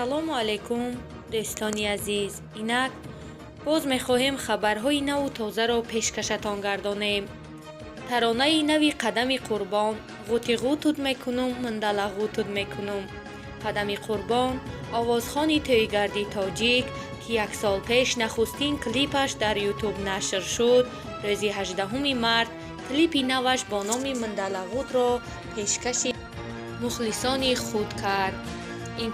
Ассалому алайкум, дӯстони азиз! Инак боз мехоҳем хабарҳои наву тозаро пешкашатон гардонем. Таронаи нави Қадами Қурбон «Ғути ғутут мекунум, мындала ғутут мекунум». Қадами Қурбон, овозхони тӯйгарди тоҷик, ки як сол пеш нахустин клипаш дар Ютуб нашр шуд, рӯзи 18 март клипи наваш бо номи «Мындалагутро» пешкаши мухлисони худ кард. Ин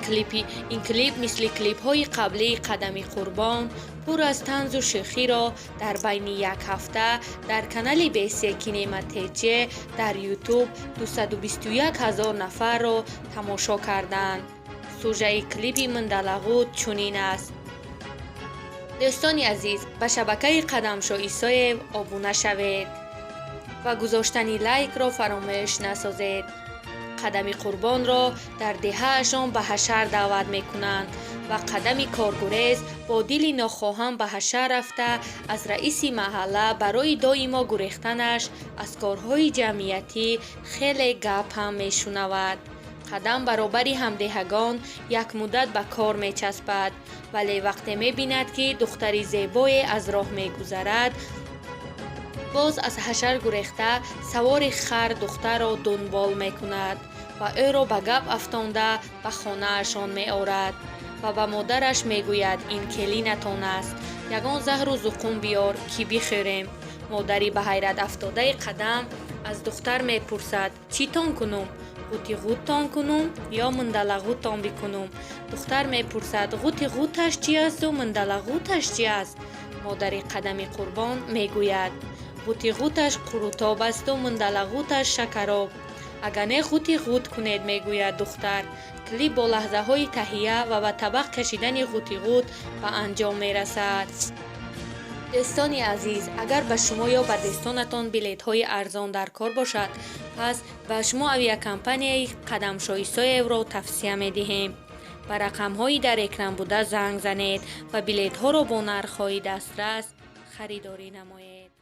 клип мисли клипҳои қаблии Қадами Қурбон пур аз танзу шӯхиро дар байни як ҳафта дар канали Бесе Кинема ТЖ дар Ютуб 221 ҳазор нафарро тамошо карданд. Сужаи клипи «Мындалагут» чунин аст. Дӯстони азиз, ба шабакаи Қадамшо Исоев обуна шавед ва гузоштани лайкро фаромӯш насозед. Қадами Қурбонро дар деҳаашон ба ҳашар даъват мекунанд ва Қадами коргурез бо дили нохоҳам ба ҳашар рафта, аз раиси маҳалла барои доимо гурехтанаш аз корҳои ҷамъиятӣ хеле гап ҳам мешунавад. Қадам баробари ҳамдеҳагон як муддат ба кор мечаспад, вале вақте мебинад, ки духтари зебое аз роҳ мегузарад, боз аз ҳашар гурехта, савори хар духтарро дунбол мекунад ва ӯро ба гап афтонда ба хонаашон меорад ва ба модараш мегӯяд: «Ин келинатон аст, ягон заҳру зуқум биёр, ки бихӯрем». Модари ба ҳайрат афтодаи Қадам аз духтар мепурсад: «Чӣ тон кунум, ғути ғуттон кунум ё мындалагуттон бикунум?» Духтар мепурсад: «Ғути ғутташ чи асту мындалагутташ чи аст?» Модари Қадами Қурбон мегӯяд: «Ғути ғутташ қурутоб асту мындалагутташ шакароб». «Агар не, ғути ғут кунед», мегӯяд духтар. Клип бо лаҳзаҳои таҳия ва ба табақ кашидани ғути ғут ба анҷом мерасад. Дӯстони азиз, агар ба шумо ё ба дӯстонатон билетҳои арзон дар кор бошад, пас ба шумо авиакомпанияи Қадамшо Исоевро тавсия медиҳем. Ба рақамҳои дар экран буда занг занед ва билетҳоро бо нархҳои дастрас харидорӣ намоед.